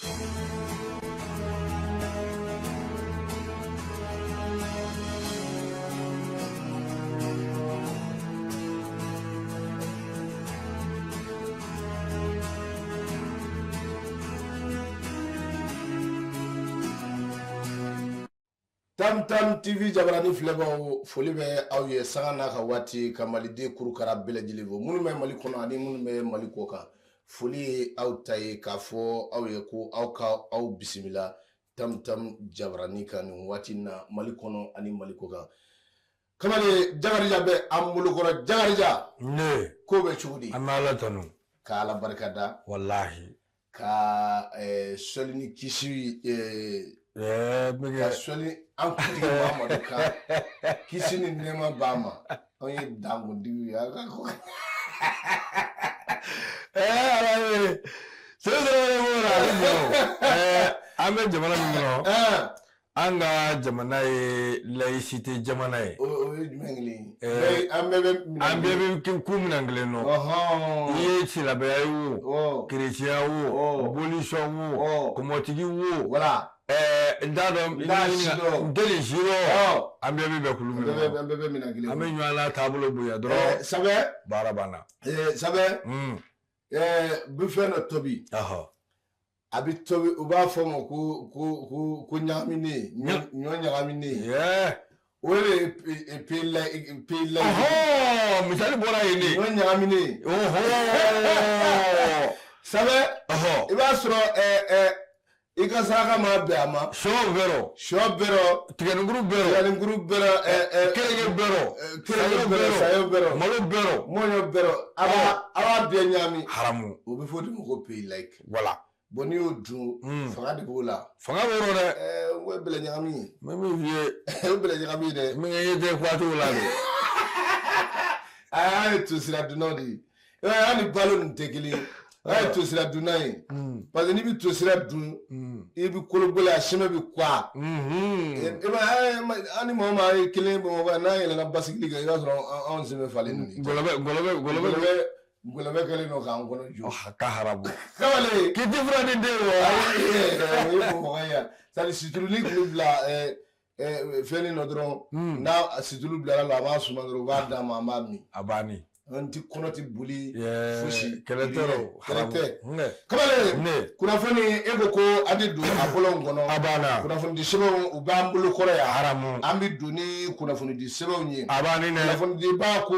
Tam Tam TV jabarani filɛbaaw, foli bɛ aw ye sanga n'a ka waati, ka maliden kurukara bɛɛ lajɛlen fo, minnu bɛ Mali kɔnɔ ani minnu bɛ Mali kɔ kan. Foli ye aw ta ye k'a fɔ aw ye ko aw ka aw bisimila Tam Tam jabarani kan nin waati in na, Mali kɔnɔ ani Mali kɔ kan. Kamalen Jakarija bɛ an bolokɔrɔ. Jakarija, ne ko bɛ cogo di? An bɛ Ala tanu. Ka Ala barika da. Walahi. Ka sɔli ni kisi, ka sɔli an kuntigi Muhamadu kan, kisi ni nɛɛma b'a ma. Anw ye dankuntigiw ye, an ka ko. Ala ye an bɛ jamana min kɔnɔ, an ka jamana ye laïcité jamana ye. O ye jumɛn kelen ye? An bɛɛ bɛ an bɛɛ bɛ ku minɛn kelen nɔ. I ye silamɛya ye o, kerecɛnya o, bolisɔn o, kɔmɔtigi o, wala n t'a dɔn, n t'a si dɔn, n tɛ nin si dɔn. An bɛɛ bɛ bɛn kulu min kɔnɔ, an bɛɛ bɛ minɛn kelen. An bɛ ɲɔgɔn na taabolo bonya dɔrɔn. Sɛbɛ baara banna. Sɛbɛ bɛ fɛn dɔ tobi. A bɛ tobi, u b'a fɔ ma ko ɲagaminen, ɲɔ ɲagaminen. O de ye pays laïque. Misali bɔra yen de. Ɲɔ ɲagaminen. Sɛbɛ, i b'a sɔrɔ i ka saraka ma bɛn a ma. Sɔ bɛrɔ. Sɔ bɛrɔ. Tigɛninkuru bɛrɔ. Tigɛninkuru bɛrɔ. Keninge bɛrɔ. Keninge bɛrɔ. Saɲɔ bɛrɔ. Malo bɛrɔ. Mɔɲɔ bɛrɔ. A b'a bɛɛ ɲagami. Haramu. O bɛ fɔ o de ma ko pays laïque. Voilà. Bon, n'i y'o dun, fanga de b'o la. Fanga b'o rɔ dɛ. O ye bɛlɛ ɲagami ye. N bɛ min f'i ye. O ye bɛlɛ ɲagami ye dɛ. Min kɛ e tɛ kuwatiw la de. An ye tosira dunnaw de ye. I b'a ye, an ni balo ninnu tɛ kelen ye. An ye tosira dunna ye. Parce que n'i bɛ tosira dun, i bɛ kolo gɛlɛya, a sɛmɛ bɛ kuwa. I b'a ye, an ni maa o maa ye kelen ye Bamakɔ, n'an yɛlɛnna basigili kan, i b'a sɔrɔ anw sen bɛ falen ninnu. Ngɔlɔbɛ, ngɔlɔbɛ, ngɔlɔbɛ. Ngɔlɔbɛ kɛlen don k'an kɔnɔ jɔ. Ka haramu. Kamalen. K'i tɛ fura di den wa? Ayi, o ye Bamakɔ ye yan. C'est à dire situluni tun bɛ bila fɛn dɔ dɔrɔn, n'a situlu bilara la, a b'a suma dɔrɔn, u b'a d'a ma, an b'a min. A banni. An ti kɔnɔ ti boli fosi. Kɛlɛ tɛ o. Kɛlɛ tɛ. Kamalen, kunnafoni, e ko ko an tɛ don a bɔlɔnw kɔnɔ. A banna. Kunnafonidi sɛbɛnw, u b'an bolo kɔrɔ yan. Haramu. An bɛ don ni kunnafonidi sɛbɛnw ye. A banni dɛ. Kunnafonidiba ko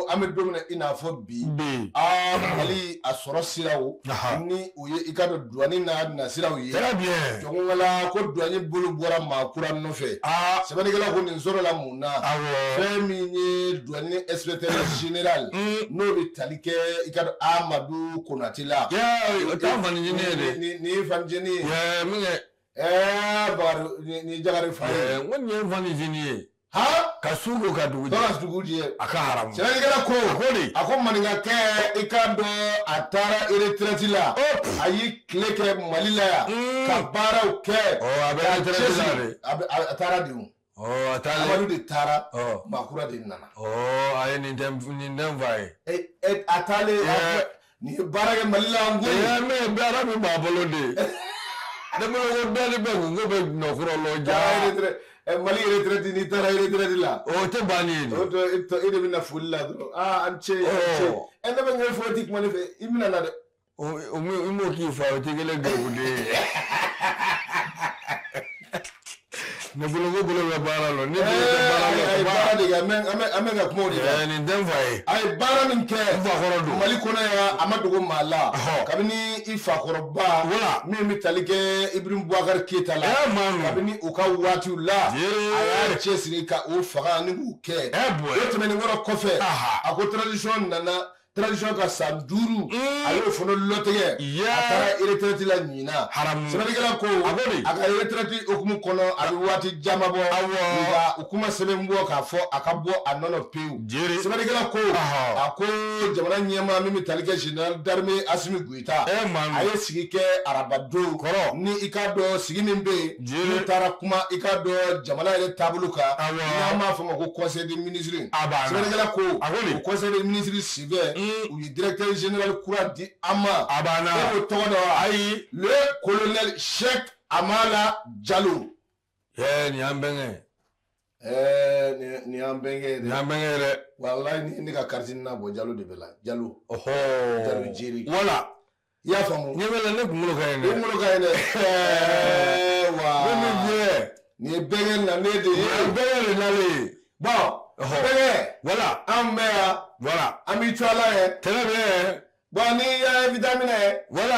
an bɛ don min na i n'a fɔ bi. Bi. Aa, Mali a sɔrɔ siraw. Ni o ye i ka dɔn douane n'a nasiraw ye. Très bien. Jɔnkala ko douane bolo bɔra maa kura nɔfɛ. Aa. Sɛbɛnnikɛla ko nin sɔrɔla mun na? Awɔ. Fɛn min ye douane inspecteur général. N'o bɛ tali kɛ i ka dɔn Amadu Konate la. O t'an fanicinin ye dɛ. Nin ye fanicinin ye. Min kɛ. Bakari, nin ye Jakari fa ye. N ko nin ye n fanicinin ye. Han? Ka su ko ka dugu jɛ. Ka dugu jɛ. A ka haramu. Sɛbɛnnikɛla ko. A ko de. A ko maninkakɛ, i k'a dɔn a taara retraite la. A y'i tile kɛ Mali la yan. Ka baaraw kɛ. A bɛ retraite la de. A taara de o. A taara. Amadu de taara. Maa kura de nana. A ye nin tɛ n fa ye. A taalen. Nin ye baara kɛ Mali la yan koyi. Mais baara min b'a bolo de. Ne bolo ko dɔɔni bɛ kun ko bɛ nɔkura lɔ ja. Mali retraite, n'i taara retraite la. O tɛ banni ye. O tɔ e de bɛ na foli la dɔrɔn. Aa, an ce, an ce. Ne bɛ ŋɛ fɔ, i ti kuma ne fɛ, i bɛna na dɛ. O m'o k'i fa, o tɛ kelen garibuden ye. Ne bolo ko bolo bɛ baara la. Ne bolo bɛ baara la. A ye baara de kɛ, an bɛ ka kuma o de kan. Nin tɛ n fa ye. A ye baara min kɛ. N fakɔrɔ don. Mali kɔnɔ yan, a ma dogo maa la. Kabini i fakɔrɔba. Wala. Min bɛ tali kɛ Ibrahim Boubacar Keita la. Kabini u ka waatiw la. A y'a cɛsiri ka o faga ni k'u kɛ. O tɛmɛnen kɔrɔ kɔfɛ. A ko transition nana. Transition ka san 5, a y'o fana lɔtigɛ. A taara retraite la ɲinan. Haramu. Sɛbɛnnikɛla ko a ka retraite hukumu kɔnɔ, a bɛ waati caman bɔ. Nka u kuma sɛbɛn bɔ k'a fɔ a ka bɔ a nɔ pewu. Sɛbɛnnikɛla ko a ko jamana ɲɛmaa min bɛ tali kɛ général d'armée Assimi Goïta, a ye sigi kɛ arabadon. Ni i k'a dɔn sigi min bɛ yen, n'u taara kuma i k'a dɔn jamana yɛrɛ taabolo kan. N'an b'a fɔ ma ko conseil des ministres. Sɛbɛnnikɛla ko o conseil des ministres senfɛ, U ye directeur général kura di an ma. A banna. E b'o tɔgɔ dɔn wa? Ayi. Le colonel Cheikh Amala Diallo. Nin y'an bɛnkɛ. Nin y'an bɛnkɛ ye dɛ. Nin y'an bɛnkɛ ye dɛ. Walayi ni ne ka carte n'a bɔ Diallo de bɛ la. Diallo. Ɔhɔ. Diallo Jeri. Voilà. I y'a faamu. Ɲɛ bɛ la ne kunkolo ka ɲi dɛ. I kunkolo ka ɲi dɛ. Wa. Ne min filɛ. Nin ye bɛnkɛ nalen de ye. Nin ye bɛnkɛ de nalen ye. Bon. Bɛnkɛ. Voilà. An bɛ yan. Voilà. An b'i to Ala ye. Très bien. Bon n'i y'a invité an bɛna ye. Voilà.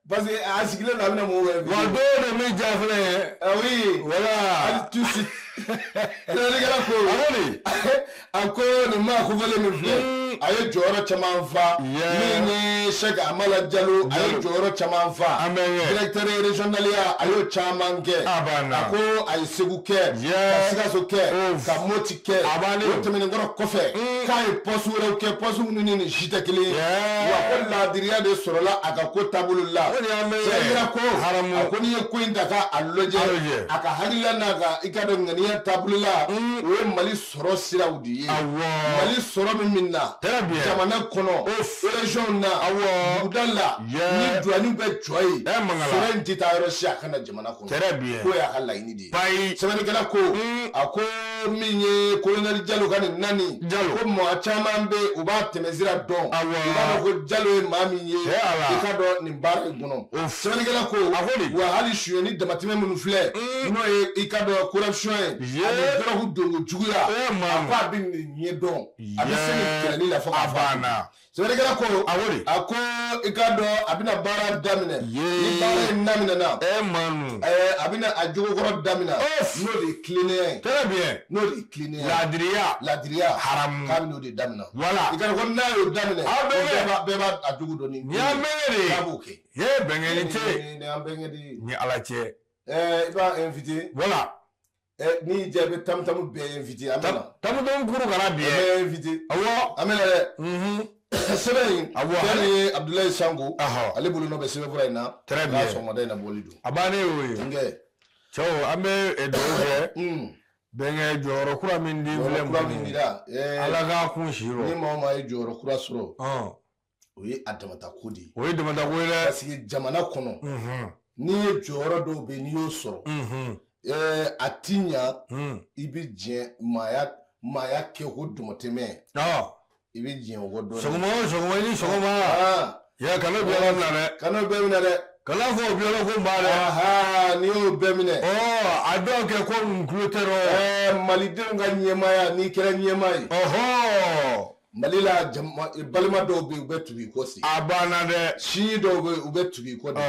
Parce que a sigilen don a bɛna mɔgɔw invité. Wa don o don min diya filɛ ye. Oui. Voilà. Hali tout de suite. Sɛbɛnnikɛla ko. A ko de. A ko nin maa kofɔlen min filɛ. A ye jɔyɔrɔ caman fa. Min ye Cheikh Amala Diallo a ye jɔyɔrɔ caman fa. An bɛ ɲɛ. Directeur régional ya a y'o caman kɛ. A banna. A ko a ye Segu kɛ. Ka Sikaso kɛ. Ka Moti kɛ. A bannen. O tɛmɛnen kɔrɔ kɔfɛ. K'a ye poste wɛrɛw kɛ poste minnu ni nin si tɛ kelen ye. Wa ko laadiriya de sɔrɔla a ka ko taabolo la. O de y'an bɛ ɲɛ. Sɛbɛnnikɛla ko. Haramu. A ko n'i ye ko in ta k'a lajɛ. A ka hakilila n'a ka i ka dɔn ŋaniya taabolo la. O ye Mali sɔrɔ siraw de ye. Awɔ. Mali sɔrɔ min na. Très bien. Jamana kɔnɔ. Région na. Awɔ. Duguda la. Ni douane bɛ jɔ yen. Mangala. Sɔrɔ in tɛ taa yɔrɔ si a ka na jamana kɔnɔ. Très bien. K'o y'a ka laɲini de ye. Bayi. Sɛbɛnnikɛla ko. A ko min ye colonel Diallo ka nin nani. Diallo. Ko maa caman bɛ yen u b'a tɛmɛsira dɔn. Awɔ. U b'a dɔn ko Diallo ye maa min ye. Ala. I ka dɔn nin baara in kɔnɔ. Sɛbɛnnikɛla ko. A ko de. Wa hali sonyɛni damatɛmɛ minnu filɛ. N'o ye i ka dɔn corruption ye. Ani dɔrɔgu donko juguya. A ko a bɛ nin ɲɛdɔn. A bɛ se nin kɛlɛli la fo k'a banna. Sɛbɛnnikɛla ko. A ko de. A ko i ka dɔn a bɛna baara daminɛ. Ni baara in daminɛna. Manu. A bɛna a jogokɔrɔ daminɛ. N'o de ye tilennenya ye. Très bien. N'o de ye tilennenya ye. Laadiriya. Laadiriya. Haramu. K'a bɛn'o de daminɛ. Voilà. I ka dɔn ko n'a y'o daminɛ. Aw bɛnkɛ. Bɛɛ b'a a jogo dɔn ni. Nin y'an bɛnkɛ de ye. K'a b'o kɛ. Bɛnkɛ ni ce. Nin y'an bɛnkɛ de ye. Ni Ala cɛ. I b'a invité. Voilà. N'i diya i bɛ tamitamu bɛɛ invité an bɛ na. Tamitamu kuru kana bi. An bɛ invité. Awɔ. An bɛ na dɛ. Sɛbɛn in. Awɔ. Fɛn min ye Abdoulaye Sango. Ɔhɔ. Ale bolo nɔ bɛ sɛbɛnfura in na. Très bien. N'a sɔgɔmada in na bɔli don. A bannen y'o ye. Nkɛ. Cɛw an bɛ dugawu kɛ. Bɛnkɛ jɔyɔrɔ kura min di filɛ Jɔyɔrɔ kura min dira. Ala k'a kun si rɔ. Ni maa o maa ye jɔyɔrɔ kura sɔrɔ. O ye a damata ko de ye. O ye damata ko ye dɛ. Parce que jamana kɔnɔ. N'i ye jɔyɔrɔ dɔw bɛ yen n'i y'o sɔrɔ. A ti ɲa. I bɛ jɛn maaya kɛ ko dɔmɔtɛmɛ. I bɛ jɛn o kɔ dɔɔnin. Sɔgɔma o sɔgɔma i ni sɔgɔma. Ya kana bɛɛ minɛ dɛ. Kana bɛɛ minɛ dɛ. Kana fɔ o bɛɛ ko n ba dɛ. N'i y'o bɛɛ minɛ. A dɔw kɛ ko n tulo tɛ rɔ. Malidenw ka ɲɛmaaya n'i kɛra ɲɛmaa ye. Mali la balima dɔw bɛ yen u bɛ tugu i kɔ sen. A banna dɛ. Sinji dɔw bɛ yen u bɛ tugu i kɔ de.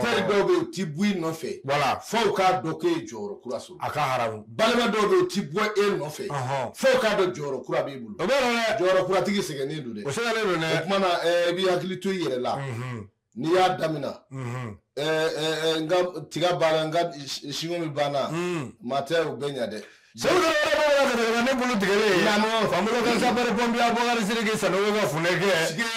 Teri dɔw bɛ yen u ti bɔ i nɔfɛ. Voilà. Fo u k'a dɔn k'e ye jɔyɔrɔ kura sɔrɔ. A ka haramu. Balima dɔw bɛ yen u ti bɔ e nɔfɛ. Fo u k'a dɔn jɔyɔrɔ kura b'i bolo. O bɛ dɔn dɛ. Jɔyɔrɔ kuratigi sɛgɛnnen don dɛ. O sɛgɛnnen don dɛ. O tuma na i b'i hakili to i yɛrɛ la. N'i y'a daminɛ. N ka tiga banna n ka sinko min banna. Maa tɛ o bɛɛ ɲa dɛ. Segu dɔrɔn ne bolo tigɛlen Famolo ka sapeur pompier Abubakari Sidiki Sanogo ka funɛ kɛ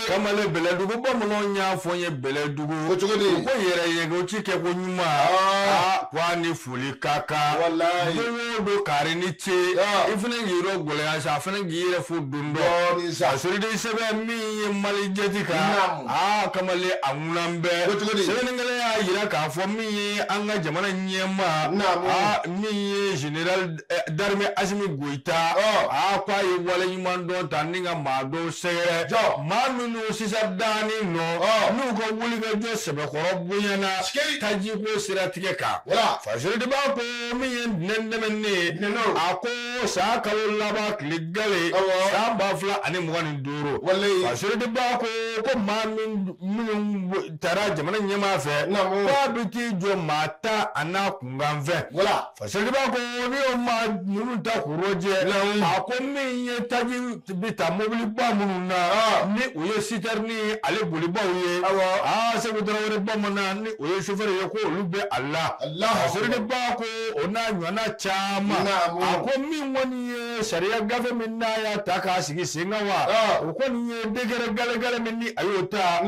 kamalen Bɛlɛdugu bamananw y'a fɔ n ye Bɛlɛdugu ko cogo di ko yɛrɛ ye ko ci kɛ ko ɲuman aa ko a ni foli ka kan walayi don o don kari ni ce i fana k'i yɔrɔ gɛlɛya sa a fana k'i yɛrɛ fo don dɔ dɔɔnin sa a sɔrɔden sɛbɛn min ye Mali jɛti kan aa kamalen a ŋunan bɛɛ ko cogo di sɛbɛnnikɛla y'a yira k'a fɔ min ye an ka jamana ɲɛmaa aa min ye général d'armée Assimi Goïta a ko a ye waleɲuman dɔn ta ni ka maa dɔw sɛgɛrɛ maa minnu sisan danni nɔ n'u ka wulikajɔ sɛbɛkɔrɔ bonyana tajiko siratigɛ kan Fasiridiba ko min ye ntɛnɛn ye a ko san kalo laban tile gale san 2025 Fasiridiba ko maa minnu taara jamana ɲɛmaa fɛ k'a bɛ t'i jɔ maa ta a n'a kunkan fɛ Fasiridiba ko n'i y'o maa ninnu ta k'u rɔjɛ a ko min ye taji bɛ ta mobiliba minnu na ni o ye sitɛrini ale bolibaw ye aa Segu Tarawele bamanan ni o ye sofɛri ye ko olu bɛ a la Fasiridiba ko o n'a ɲɔgɔnna caman a ko min kɔni ye sariya gafe min n'a y'a ta k'a sigi sen kan wa o kɔni ye décret gale min ni a y'o ta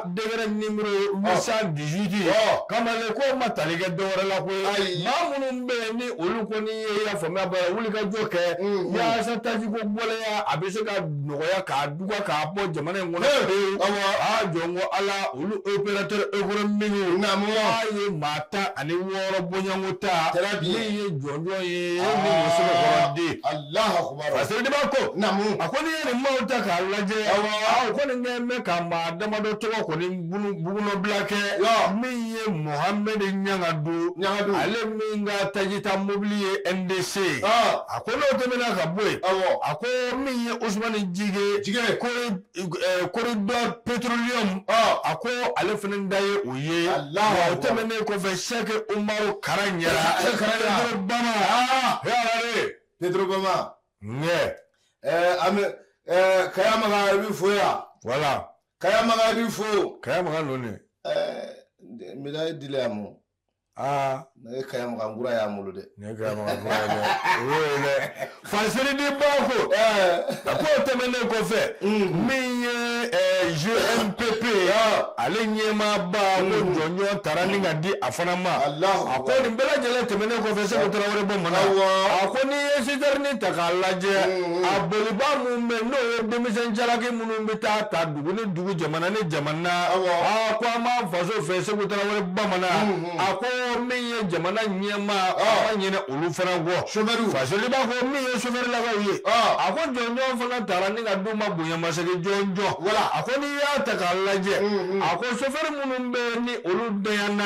décret numéro 818 kamalen k'o ma tali kɛ dɔwɛrɛ la koyi maa minnu bɛ yen ni olu kɔni ye i y'a faamu. faamuya b'a la wulikajɔ kɛ yaasa tajiko gɛlɛya a bɛ se ka nɔgɔya k'a duga k'a bɔ jamana in kɔnɔ pewu. Aa jɔn ko Ala olu opérateur économique k'a ye maa 16 bɔɲɔgɔnko ta min ye jɔnjɔn ye ni o sɛbɛkɔrɔ den. Alahu akubar. Fasiridiba ko a ko n'i ye nin maaw ta k'a lajɛ o kɔni kɛlen bɛ ka maa damadɔ tɔgɔ kɔni bugunɔbila kɛ min ye Mohamɛdi Ɲangadu ale min ka tajita mobili ye NDC a ko n'o tɛmɛna ka bɔ yen a ko min ye Usumani Jige Corridor Petroleum a ko ale fana da ye o ye wa o tɛmɛnen kɔfɛ Sɛki Umaru Karaɲara Pedro Bama Pedro Bama an bɛ Kaya Maga i b'i fo yan. Voilà. Kaya Maga i b'i fo. Kaya Maga ninnu de. Médaille dila yan mɔ. Aa. Ne ye Kaya Maga nkura y'an bolo dɛ. Ne ye Kaya Maga nkura ye dɛ. O y'o ye dɛ. Fasiridi ba ko. A ko o tɛmɛnen kɔfɛ. Min ye GMPP. Ale ɲɛmaaba ko jɔnjɔn taara ni ka di a fana ma. A ko nin bɛɛ lajɛlen tɛmɛnen kɔfɛ Segu Tarawele bɔ mana. A ko n'i ye citerne ta k'a lajɛ. A bolibaa mun bɛ n'o ye denmisɛn jalaki minnu bɛ taa ta dugu ni dugu jamana ni jamana. A ko an b'an faso fɛ Segu Tarawele bamanan. A ko min ye jamana ɲɛmaa a ma ɲinɛ olu fana kɔ. Fasiriba ko min ye sofɛrilakaw ye. A ko jɔnjɔn fana taara ni ka d'u ma bonyamasegin jɔnjɔn. A ko n'i y'a ta k'a lajɛ. A ko sofɛri minnu bɛ yen ni olu danyana.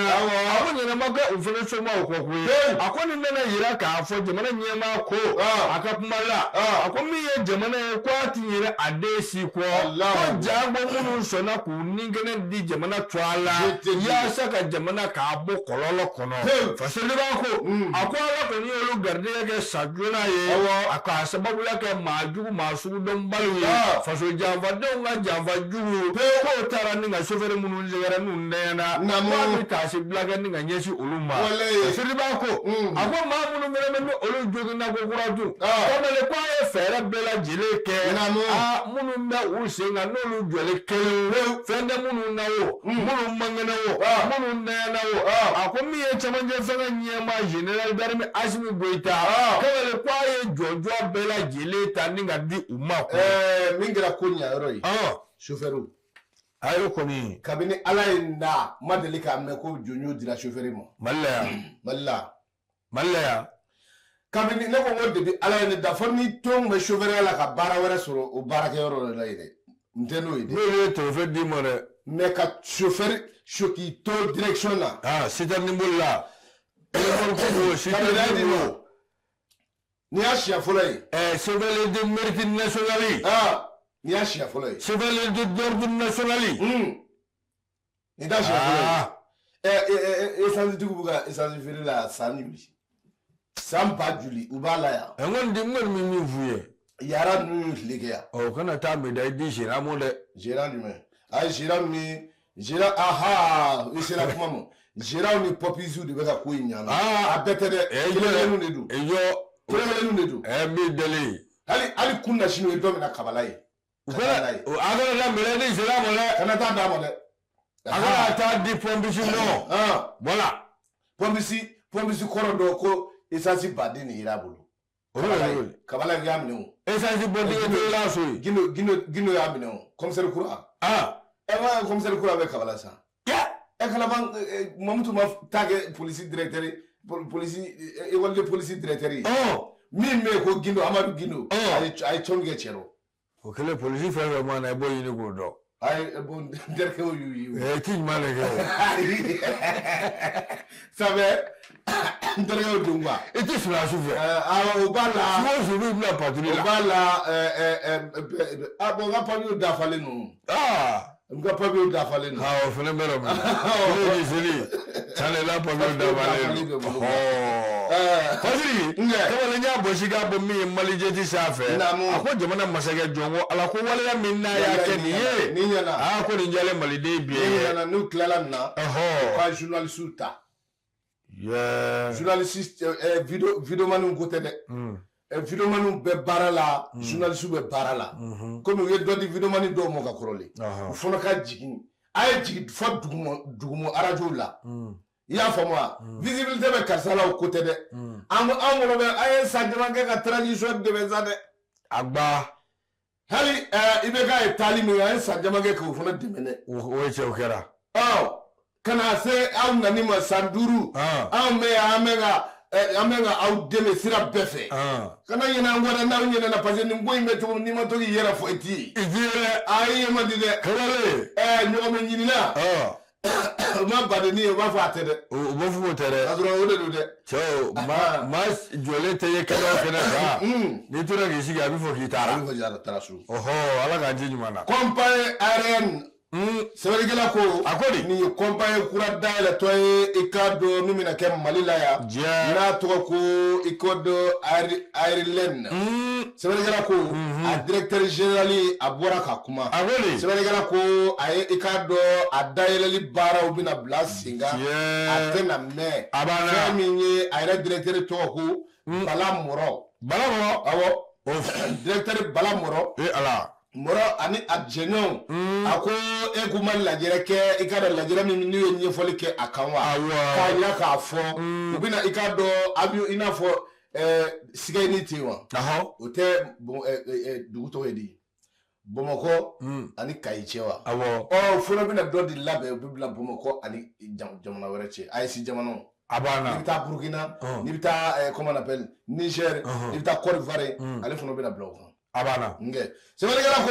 A ko ɲinɛ ma kɛ u fana somaw kɔ koyi. A ko nin nana yira k'a fɔ jamana ɲɛmaa ko a ka kuma la. A ko min ye jamana ye ko a ti ɲinɛ a den si kɔ. Ko jango minnu sɔnna k'u ni kɛnɛ di jamana tɔgɔ la. Yaasa ka jamana k'a bɔ kɔlɔlɔ kɔnɔ. Fasiriba ko a ko Ala kɔni y'olu garijɛgɛ kɛ sa joona ye. A k'a sababuya kɛ maa jugu maa sugudɔnbaliw ye. Faso janfadenw ka janfa jugu. K'o taara ni ka sofɛri minnu sɛgɛrɛ n'u danyana. K'a bɛ taasi bila kɛ ni ka ɲɛsin olu ma. Fasiriba ko a ko maa minnu fana bɛ ni olu joginna ko kura dun. Kamalen ko a ye fɛɛrɛ bɛɛ lajɛlen kɛ. Minnu bɛ u sen kan n'olu jɔlen kelen fɛn tɛ minnu na o minnu man kɛnɛ o minnu danyana o. A ko min ye cɛmancɛ fanga ɲɛmaa général d'armée Asimi Goyita. Kamalen ko a ye jɔnjɔn bɛɛ lajɛlen ta ni ka di u ma. Min kɛra ko ɲayɔrɔ ye. Sofɛriw. A y'o kɔni. Kabini Ala ye n da n ma deli k'a mɛn ko jɔnjɔn dira sofɛri ma. Mali la yan. Mali la. Mali la yan. Kabini ne ko ko depuis Ala ye ne da fo ni to bɛ sofɛriya la ka baara wɛrɛ sɔrɔ o baarakɛyɔrɔ de la yen dɛ. N tɛ n'o ye dɛ. N'olu ye trophée d'i ma dɛ. Mais ka sofɛri k'i to direction na. Citerne boli la. Citerne bolo. N'i y'a siɲɛ fɔlɔ ye. Chevalier de mérite national. N'i y'a siɲɛ fɔlɔ ye. Chevalier de d'ordre national. Nin t'a siɲɛ fɔlɔ ye. Essence tigiw bɛ ka essence feere la san joli. San ba joli u b'a la yan. N kɔni bɛ min f'u ye. Yara ninnu y'u tile kɛ yan. O kana taa médaille di gérant ma dɛ. Gérant jumɛn? A ye gérant ni gérant aha i sera kuma ma. Gérant ni popisiw de bɛ ka ko in ɲana. A bɛɛ tɛ dɛ. Kelen kelenninw de don. Kelen kelenninw de don. N b'i deli. Hali kun na sini u ye dɔ minɛ kabala ye. U kana a kana taa médaille di gérant ma dɛ. Kana taa d'a ma dɛ. A kana taa di pɔnpisi ma. Voilà. Pɔnpisi kɔrɔ dɔ ko essence baden de yira a bolo. Kabala y'a minɛ o. Essence bɔntigi tɛ la so ye. Gindo y'a minɛ o. Commissaire kura. Ma commissaire kura bɛ kabala san. Kalaban Mamutu ma taa kɛ polisi directeur polisi école de police directeur ye. Min bɛ yen ko Gindo Amadu Gindo. A ye cɔn kɛ cɛ rɔ. O kɛlen polisi fɛn fɛn ma na i b'o ɲini k'o dɔn. Ayi bon n terikɛw y'u ye. I ti ɲuman de kɛ o. Sabu n terikɛw don quoi. I ti sɔrɔdasi fɛ. Awɔ o b'a la. Su o su b'i bila patrouille la. O b'a la bon n ka papiyew dafalen don. N ka papiyew dafalen don. O fana bɛ yɔrɔ min na. N'o ye seli tiɲɛ la papiyew dafalen don. Fasiri kamalen y'a bɔsi k'a bɔ min ye Malijɛti sanfɛ. A ko jamana masakɛ jɔn ko Ala ko waleya min n'a y'a kɛ nin ye. Nin ɲɛna. Ko nin jalen maliden bi ye. Nin ɲɛna n'u tilala nin na. U ka journaliste ta. Journaliste videomaniw ko tɛ dɛ. Videomaniw bɛ baara la journaliste bɛ baara la. Komi u ye dɔ di videomani dɔw ma ka kɔrɔlen. U fana ka jigin a ye jigin fɔ duguma arajow la. I y'a faamu wa? Visibilité bɛ karisa la o ko tɛ dɛ. An kɔnɔ bɛ an ye san caman kɛ ka transition dɛmɛ sa dɛ. A gba. Hali IBK ye taali min kɛ an ye san caman kɛ k'o fana dɛmɛ dɛ. O ye cɛ o kɛra. Ɔ ka na se aw nani ma san 5. Anw bɛ yan an bɛ ka aw dɛmɛ sira bɛɛ fɛ. Kana ɲinɛ an kɔ dɛ, n'aw ɲinɛna parce que nin ko in bɛ cogo min n'i ma to k'i yɛrɛ fɔ i t'i ye. I t'i ye dɛ. A ye man di dɛ. Kamalen. Ɲɔgɔn bɛ ɲinina. U ma badenni ye u b'a fɔ a tɛ dɛ. U b'a fɔ k'o tɛ dɛ. K'a sɔrɔ o de don dɛ. Cɛw maa jɔlen tɛ ye kɛnɛ o kɛnɛ kan. N'i tora k'i sigi a bɛ fɔ k'i taara. A bɛ fɔ k'i taara so. Ɔhɔ Ala k'an ci ɲuman na. Compagnie aérienne. Sɛbɛnnikɛla ko. A ko di. Nin ye compagnie kura dayɛlɛtɔ ye i k'a dɔn min bɛna kɛ Mali la yan. Diɲɛ. N'a tɔgɔ ko i k'a dɔn Airlines. Sɛbɛnnikɛla ko a directeur général a bɔra ka kuma. A ko di. Sɛbɛnnikɛla ko a ye i k'a dɔn a dayɛlɛli baaraw bɛna bila sen kan. A tɛna mɛn. A banna. Fɛn min ye a yɛrɛ directeur tɔgɔ ko Bala Mɔrɔ. Bala Mɔrɔ. Awɔ. Directeur Bala Mɔrɔ. Ee Ala. Mɔrɔ ani a jɛɲɔgɔnw. A ko e k'u ma lajɛrɛ kɛ i k'a dɔn lajɛrɛ min n'u ye ɲɛfɔli kɛ a kan wa. Awɔ. K'a yira k'a fɔ. U bɛna i k'a dɔn avion i n'a fɔ Sigayini ten wa. O tɛ dugu tɔgɔ ye di. Bamakɔ ani Kayi cɛ wa. Awɔ. Ɔ fɔlɔ bɛna dɔ de labɛn u bɛ bila Bamakɔ ani jamana wɛrɛ cɛ AES jamanaw. A banna. N'i bɛ taa Burukina. N'i bɛ taa comment on appelle Niger. N'i bɛ taa Côte d'Ivoire. Ale fana bɛna bila o kan. A banna. Nkɛ sɛbɛnnikɛla ko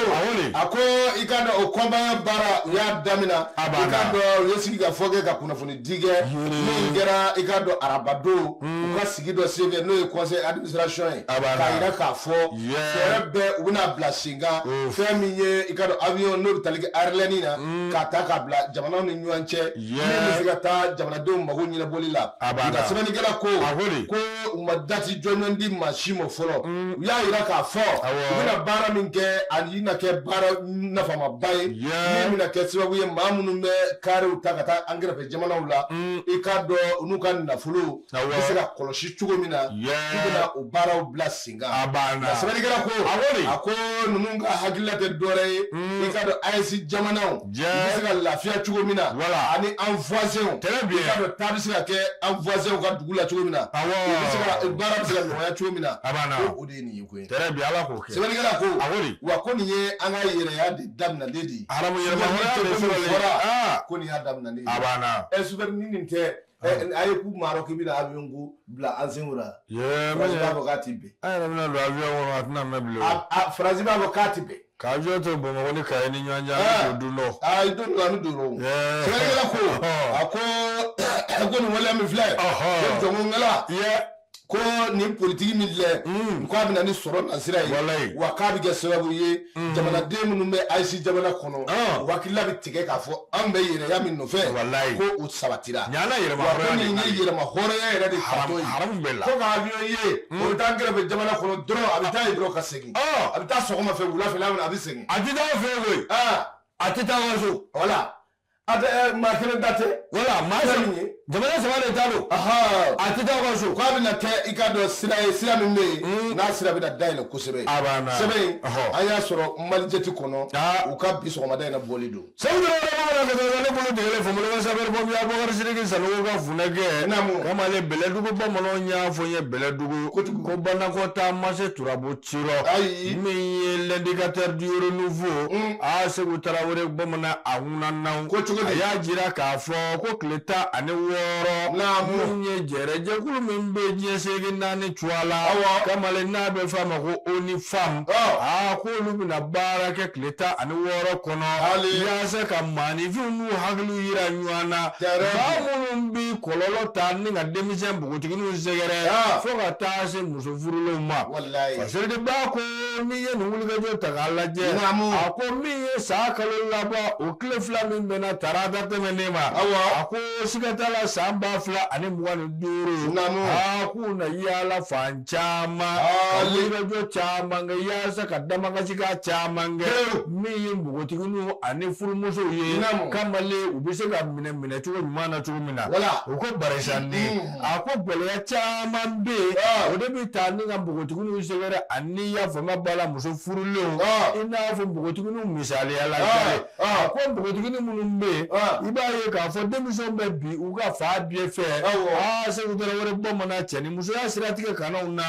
a ko i k'a dɔn o compagnie baara u y'a daminɛ. A banna. I k'a dɔn u ye sigi ka fɔ kɛ ka kunnafoni di kɛ. Min kɛra i k'a dɔn arabadon. U ka sigi dɔ senfɛ n'o ye conseil administration ye. A banna. K'a yira k'a fɔ. Fɛɛrɛ bɛɛ u bɛna bila sen kan. Fɛn min ye i k'a dɔn avion n'o bɛ tali kɛ Airlines na. K'a ta k'a bila jamanaw ni ɲɔgɔn cɛ. Min bɛ se ka taa jamanadenw mago ɲɛnabɔli la. A banna. Nka sɛbɛnnikɛla ko. A ko de. Ko u ma date jɔnjɔn di maa si ma fɔlɔ. U y'a yira k'a fɔ. Awɔ. U bɛna baara min kɛ a bɛna kɛ baara nafamaba ye. Min bɛna kɛ sababu ye maa minnu bɛ karew ta ka taa an kɛrɛfɛ jamanaw la. I k'a dɔn u n'u ka nafolo. Awɔ. Bɛ se ka kɔlɔsi cogo min na. K'u bɛna o baaraw bila sen kan. A banna. Nka sɛbɛnnikɛla ko. A ko de. A ko ninnu ka hakilila tɛ dɔwɛrɛ ye. I k'a dɔn AES jamanaw. Diɲɛ. U bɛ se ka lafiya cogo min na. Voilà. Ani an voisins. Très bien. I k'a dɔn taa bɛ se ka kɛ an voisins ka dugu la cogo min na. Awɔ. U bɛ se ka baara bɛ se ka nɔgɔya cogo min na. A banna. Ko o de ye nin ye koyi. Très bien Ala k'o kɛ. Sɛbɛnnikɛla ko. A ko di. Wa ko nin ye an ka yɛrɛya de daminɛlen de ye. Haramu yɛrɛmahɔrɔnya de sɔrɔlen. Fɔra ko nin y'a daminɛlen ye. A banna. Souveraineté nin tɛ. A ye k'u Maroc bɛna avion ko bila an sen kɔrɔ. Faransi b'a fɔ k'a ti bɛn. An yɛrɛ bɛna don avion kɔnɔ a tɛna mɛn bilen o. Faransi b'a fɔ k'a ti bɛn. Ka avion to Bamakɔ ni Kayi ni ɲɔgɔn cɛ an bɛ don dun dɔ. I don dɔ an bɛ don o. Sɛbɛnnikɛla ko. A ko nin waleya min filɛ. Ko jɔnkɔnkɛla. Ko nin politiki min filɛ. K'a bɛna ni sɔrɔ nasira ye. Walayi. Wa k'a bɛ kɛ sababu ye. Jamanaden minnu bɛ AES jamana kɔnɔ. U hakilila bɛ tigɛ k'a fɔ an bɛ yɛrɛya min nɔfɛ. Walayi. Ko o sabatira. Ɲana Wa ko yɛrɛmahɔrɔnya nin de ye yɛrɛmahɔrɔnya yɛrɛ de tatɔ ye. Haramu bɛɛ la. Ko ka avion ye. O bɛ taa kɛrɛfɛ jamana kɔnɔ dɔrɔn a bɛ taa yen dɔrɔn ka segin. A bɛ taa sɔgɔma fɛ wula fɛ a bɛ segin. A tɛ taa fɛ yen koyi. A tɛ taa ka so. Wala. A tɛ maa kelen da tɛ. Wala maa Fɛn min ye. Jamana saba de ta don. A tɛ taa ka so. K'a bɛna kɛ i k'a dɔn sira ye sira min bɛ yen. N'a sira bɛna dayɛlɛ kosɛbɛ. A banna. Sɛbɛn in an y'a sɔrɔ Malijɛti kɔnɔ. U ka bi sɔgɔmada in na bɔli don. Segu Tarawele bamanan ka taa ne bolo tigɛlen Famolo sapeur pompier Abubakar Sidiki Sanogo ka funɛkɛ. Naamu. Kamalen Bɛlɛdugu bamananw y'a fɔ n ye Bɛlɛdugu. Kojugu. Ko banakɔ taa ma se turabu cirɔ. Ayi. Min ye l'indicateur du renouveau. Aa Segu Tarawele bamanan a ŋunanaw. Ko cogo di. A y'a jira k'a fɔ ko tile 16. Naamu. Min ye jɛrɛjɛkulu min bɛ diɲɛ seleke 4 cuwa la. Awɔ. Kamalen n'a bɛ f'a ma ko ONU-Femmes. Aa k'olu bɛna baara kɛ tile 16 kɔnɔ. Hali. Yaasa ka maaninfinw n'u hakiliw yira ɲɔgɔn na. Tɛrɛ. Maa minnu bi kɔlɔlɔ ta ni ka denmisɛn npogotigininw sɛgɛrɛ. Fo ka taa se muso furulenw ma. Walayi. Fasiriba ko n'i ye nin wulikajɔ ta k'a lajɛ. Naamu. A ko min ye san kalo laban o tile 2 min bɛnna tarata tɛmɛnen ma. Awɔ. A ko siga t'a la san 2025. Naamu. Aa k'u na yaala fan caman. Ka wulikajɔ caman kɛ yaasa ka damakasika caman kɛ. Min ye npogotigininw ani furumusow ye. Naamu. Kamalen u bɛ se ka minɛ minɛcogo ɲuman na cogo min na. Wala. U ko barisa ni. A ko gɛlɛya caman bɛ yen. O de bɛ taa ni ka npogotigininw sɛgɛrɛ ani ya fanga b'a la muso furulenw. I n'a fɔ npogotigininw misaliya la. A ko npogotiginin minnu bɛ yen. kamalen i b'a ye k'a fɔ denmisɛnw bɛ bi u ka fa biye fɛ aa Seku Tarawele bamanan cɛ ni musoya siratigɛ kanaw na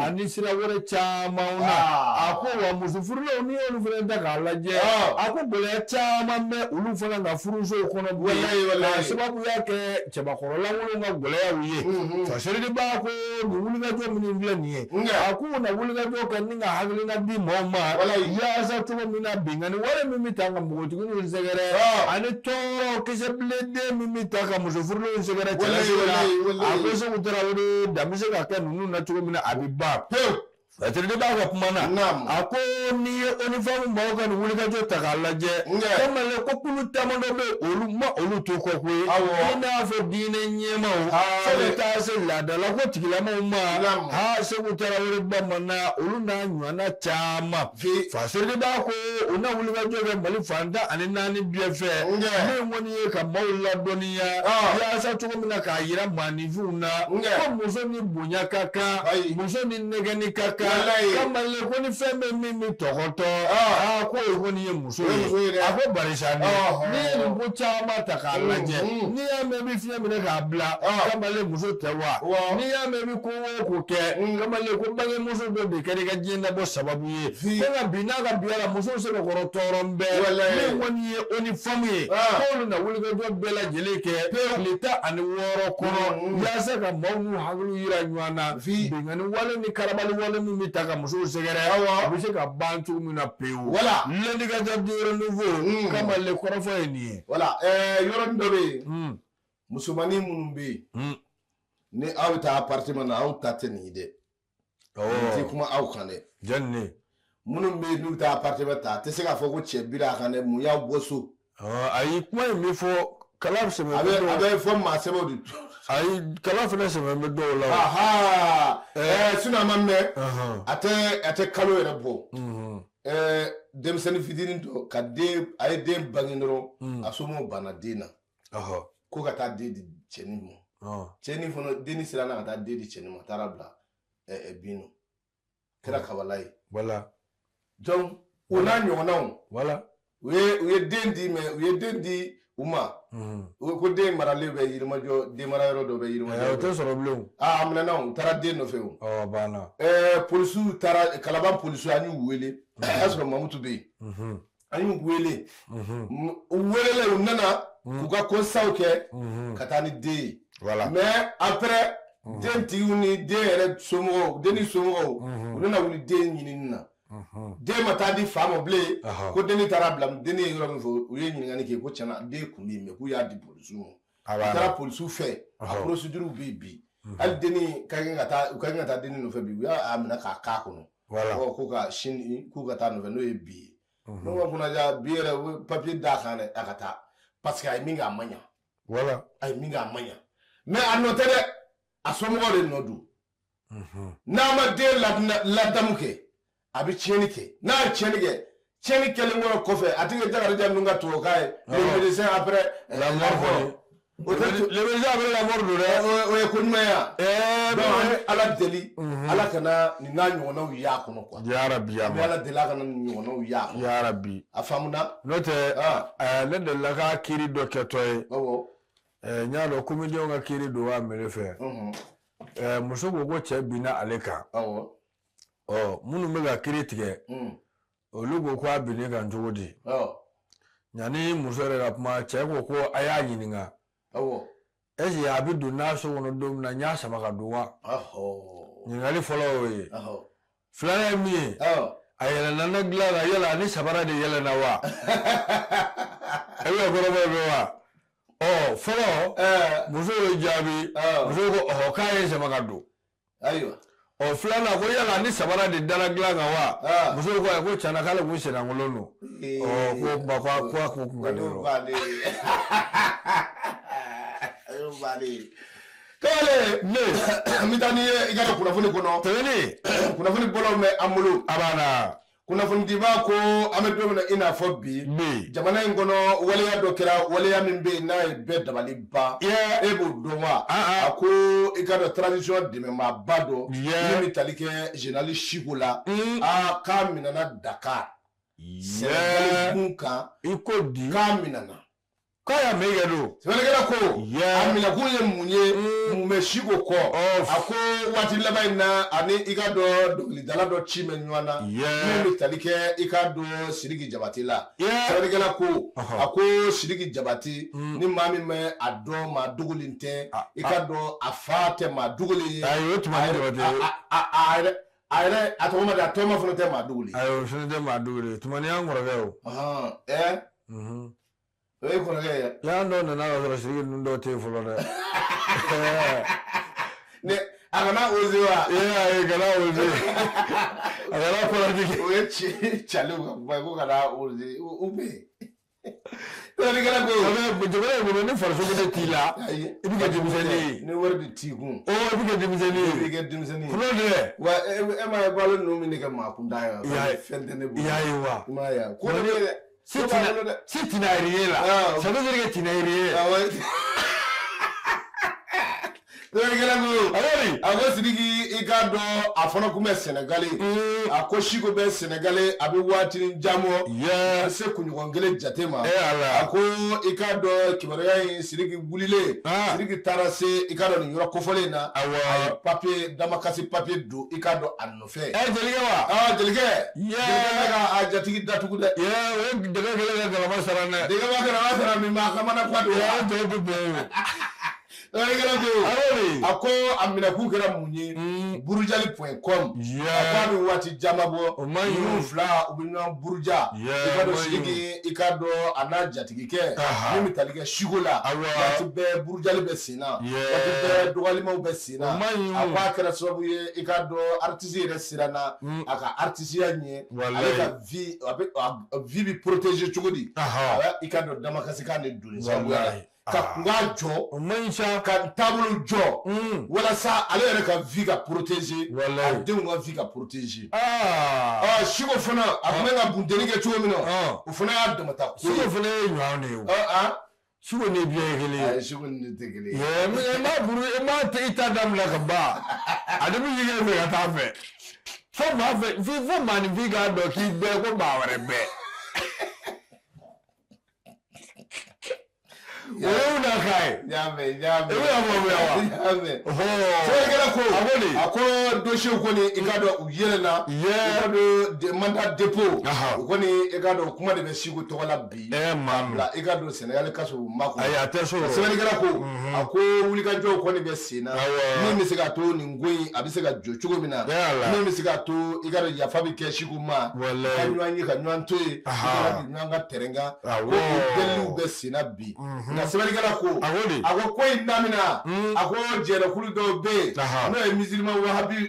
ani sira wɛrɛ camanw na a ko wa muso furulenw n'i y'olu fana ta k'a lajɛ a ko gɛlɛya caman bɛ olu fana ka furusow kɔnɔ bi k'a sababuya kɛ cɛbakɔrɔlankolonw ka gɛlɛyaw ye Fasiriba ko nin wulikajɔ minnu filɛ nin ye a k'u na wulikajɔ kɛ ni ka hakilina di maaw ma yaasa cogo min na binkanni wale min bɛ taa ka npogotigininw sɛgɛrɛ ani tɔɔrɔ kisɛ bilenden min bɛ taa ka muso furulenw sɛgɛrɛ cɛlasigi la a ko Seku Tarawele dan bɛ se ka kɛ ninnu na cogo min na a bɛ ban pewu. Fasiriba ka kuma na a ko n'i ye ONU Femmes maaw ka nin wulikajɔ ta k'a lajɛ kamalen ko kulu caman dɔ bɛ olu ma olu to kɔ koyi i n'a fɔ diinɛ ɲɛmaaw fo ka taa se laadalako tigilamaw ma ha Seku Tarawele bamanan olu n'a ɲɔgɔnna caman Fasiriba ko u na wulikajɔ kɛ Mali fan 14 bɛɛ fɛ min kɔni ye ka maaw ladɔnniya yaasa cogo min na k'a jira maaninfinw na ko muso ni bonya ka kan muso ni nɛgɛnni ka kan kamalen ko ni fɛn bɛ min bɛ tɔgɔtɔ aa ko o kɔni ye muso ye a ko barisa n'i ye nin ko caman ta k'a lajɛ n'i y'a mɛn i bɛ fiɲɛ minɛ k'a bila kamalen muso tɛ wa n'i y'a mɛn i bɛ ko o ko kɛ kamalen ko bangemuso dɔ de kɛra i ka diɲɛ dabɔ sababu ye ko nka bi n'a ka bi la musow sɛbɛkɔrɔ tɔɔrɔ bɛɛ min kɔni ye ONU Femmes ye k'olu na wulikajɔ bɛɛ lajɛlen kɛ tile 16 kɔnɔ yaasa ka maaw n'u hakiliw yira ɲɔgɔn na binkanni wale ni karabali wale min bɛ ta ka musow sɛgɛrɛ a bɛ se ka ban cogo min na pewu voilà L'indicateur du renouveau kamalen kɔrɔfɔ ye nin ye voilà yɔrɔnin dɔ bɛ yen musomannin minnu bɛ yen ni aw bɛ taa appartement na aw ta tɛ nin ye dɛ n tɛ kuma aw kan dɛ jɔn minnu bɛ yen n'u bɛ taa appartement ta a tɛ se k'a fɔ ko cɛ bira a kan dɛ mun y'aw bɔ so ayi kuma in bɛ fɔ kala sɛbɛn a bɛ fɔ maa sɛbɛw de ayi kala fana sɛbɛn bɛ dɔw la sinon a ma mɛn a tɛ kalo yɛrɛ bɔ denmisɛnnin fitinin dɔ ka den a ye den bange dɔrɔn a somɔgɔw banna den na ko ka taa den di cɛnin ma cɛnin fana dennin siranna ka taa den di cɛnin ma a taara bila bin nɔ kɛra kabala ye voilà donc o n'a ɲɔgɔnnaw voilà u ye den di mais u ye den di u ma u ko den maralen bɛ Yirimajɔ den mara yɔrɔ dɔ bɛ Yirimajɔ o tɛ sɔrɔ bilen a minɛna u taara den nɔfɛ o a banna polisiw taara Kalaban polisiw an y'u wele a y'a sɔrɔ Mamutu bɛ yen an y'u wele u welelen u nana k'u ka constat kɛ ka taa ni den ye voilà mais après den tigiw ni den yɛrɛ somɔgɔw den ni somɔgɔw u nana wuli den ɲinini na den ma taa di fa ma bilen ko denni taara bila denni ye yɔrɔ min fɔ u ye ɲininkali kɛ ko tiɲɛna den kun bɛ yen mais k'u y'a di polisiw ma u taara polisiw fɛ a procédure bɛ yen bi hali denni ka kan ka taa u ka kan ka taa denni nɔfɛ bi u y'a minɛ k'a k'a kɔnɔ ko ka sini k'u ka taa nɔfɛ n'o ye bi ye n'o ma kunnaja bi yɛrɛ u bɛ papier d'a kan dɛ a ka taa parce que a ye min kɛ a ma ɲa voilà a ye min kɛ a ma ɲa mais a nɔ tɛ dɛ a somɔgɔw de nɔ don n'a ma den ladamu kɛ a bɛ tiɲɛni kɛ n'a ye tiɲɛni kɛ tiɲɛni kɛlen kɔrɔ kɔfɛ a tigi ye Jakarija ninnu ka tubabukan ye le médecin après la mort kɔni o tɛ le médecin après la mort don dɛ o ye ko ɲuman ye wa donc an bɛ Ala deli Ala kana nin n'a ɲɔgɔnnaw y'a kɔnɔ quoi yarabi an bɛ Ala deli a kana nin ɲɔgɔnnaw y'a kɔnɔ yarabi a faamuna n'o tɛ ne delila ka kiiri dɔ kɛtɔ ye n y'a dɔn comédien ka kiiri don wa mele fɛ muso ko ko cɛ binna ale kan minnu bɛ ka kiiri tigɛ olu ko ko a binni kan cogo di yanni muso yɛrɛ ka kuma cɛ ko ko a y'a ɲininka est ce que a bɛ don n'a so kɔnɔ don min na n y'a sama ka don wa ɲininkali fɔlɔ y'o ye filanan ye min ye a yɛlɛnna ne dilan kan yala a ni sabara de yɛlɛnna wa e bɛ kɔrɔbɔ bɛ wa fɔlɔ muso y'o jaabi muso ko ɔhɔ k'a ye sama ka don ayiwa filanan ko yala ni sabara de dara dilan kan wa muso ko ko tiɲɛna k'ale kun sennakolon don ko kuma ko a ko kun ka di Kamalen ne n bɛ taa n'i ye i ka kunnafoni kɔnɔ tɛmɛni kunnafoni bɔlaw bɛ an bolo a banna kunnafonidibaa ko an bɛ don min na i n'a fɔ bi jamana in kɔnɔ waleya dɔ kɛra waleya min bɛ yen n'a ye bɛɛ dabali ban e b'o dɔn wa a ko i ka dɔn transition dɛmɛbaaba dɔ min bɛ tali kɛ général Siko la a k'a minɛna Dakar Sénégal gun kan i ko di k'a minɛna. K'a y'a mɛn kɛ don. Sɛbɛnnikɛla ko a minɛkun ye mun ye, mun bɛ Siko kɔ? A ko waati laban in na ani i ka dɔn dɔnkilidala dɔ ci bɛ ɲɔgɔn na min bɛ tali kɛ i ka dɔn Sidiki Jabate la. Sɛbɛnnikɛla ko a ko Sidiki Jabate, ni maa min bɛ a dɔn, maa dogolen tɛ, i ka dɔn a fa tɛ maa dogolen ye. Ayi, o tuma Jabate. A yɛrɛ a tɔgɔ ma di, a tɔgɔma fana tɛ maa dogolen. Ayi, o fana tɛ maa dogolen. Tumani y'an kɔrɔkɛ o. O ye kɔrɔkɛ ye. Y'an dɔw nana ka sɔrɔ Sidiki ninnu dɔw tɛ yen fɔlɔ dɛ. Ne a kana oser wa? Ayi, kana oser. A kana politique. O ye caliw ka kuma ye ko kana oser u bɛ yen. Sɛbɛnnikɛla ko. Jamana in kɔnɔ, ni farisogo de t'i la, i bɛ kɛ denmisɛnnin ye. Ni wari de t'i kun. I bɛ kɛ denmisɛnnin ye. I bɛ kɛ denmisɛnnin ye. Kulo dɛ. Wa e m'a ye balo ninnu bɛ ne kɛ maa kuntan ye. Fɛn tɛ ne bolo. I y'a ye wa. I m'a ye wa. Ko dɔ bɛ yen dɛ. Si tu n'as rien là, ça veut dire que tu n'as rien. Sɛbɛnnikɛla ko a ko Sidiki, i k'a dɔn a fana kun bɛ Sɛnɛgali. A ko Siko bɛ Sɛnɛgali, a bɛ waatinin jan bɔ. A se kunɲɔgɔn kelen jate ma. A ko i k'a dɔn kibaruya in, Sidiki wulilen, Sidiki taara se i k'a dɔn nin yɔrɔ kofɔlen in na. A ye papiye damakasi papiye don i k'a dɔn a nɔfɛ. Jelikɛ wa? Jelikɛ. Jelikɛ ka a jatigi datugu dɛ. O ye dɛgɛ kɛlen ka galama sara dɛ. Dɛgɛ ma galama sara min b'a kamana kwa don. O tɔ bɛ bɛn o. Sɛbɛnnikɛla ko a ko a minɛkun kɛra mun ye? Burujali.com. A ko a bɛ waati caman bɔ, ninnu fila u bɛ ɲɔgɔn buruja. I ka dɔn Sidiki, i ka dɔn a n'a jatigikɛ min bɛ tali kɛ Siko la, waati bɛɛ burujali bɛ sen na, waati bɛɛ dɔgɔlimaw bɛ sen na. A ko a kɛra sababu ye i ka dɔn artiste yɛrɛ siranna a ka artisiya ɲɛ, ale ka vie a bɛ vie bɛ protéger cogo di? I ka dɔn damakasikan de donni sababuya la. Ka kunkan jɔ, ka taabolo jɔ, walasa ale yɛrɛ ka vie ka protéger, a denw ka vie ka protéger. Siko fana a tun bɛ ka bunteni kɛ cogo min na, o fana y'a damata ko ye. Siko fana ye ɲɔgɔn de ye o. Siko ni biɲɛ ye kelen ye. Siko ni ne tɛ kelen ye. E m'a buru, e m'a i ta daminɛ ka ban, ale bɛ ɲɛgɛn fɛ ka taa fɛ. Fo maa fɛ, fo maaninfin k'a dɔn k'i bɛɛ ko maa wɛrɛ bɛɛ. O y'u na k'a ye. N y'a mɛn, n y'a mɛn. I bɛ faamuya wa? N y'a mɛn. Sɛbɛnnikɛla ko. A ko di? A ko dossier kɔni, i k'a dɔn u yɛlɛnna. I k'a dɔn mandat dépôt. O kɔni, i k'a dɔn kuma de bɛ Siko tɔgɔ la bi. Maa min. Bila i k'a dɔn Sɛnɛgali kaso ma kɔnɔ. Ayi, a tɛ s'o yɔrɔ. Sɛbɛnnikɛla ko. A ko wulikajɔw kɔni bɛ sen na. Min bɛ se k'a to nin ko in a bɛ se ka jɔ cogo min na. Min bɛ se k'a to i k'a dɔn yafa bɛ kɛ Siko ma. Ka ɲɔgɔn ye ka ɲɔgɔn to yen. I k'a dɔn ɲɔgɔn ka terrain kan. Ko o deliliw bɛ sen na bi. Nka sɛbɛnnikɛla ko a ko ko in daminɛ, a ko jɛrɛkulu dɔw bɛ yen n'o ye musulman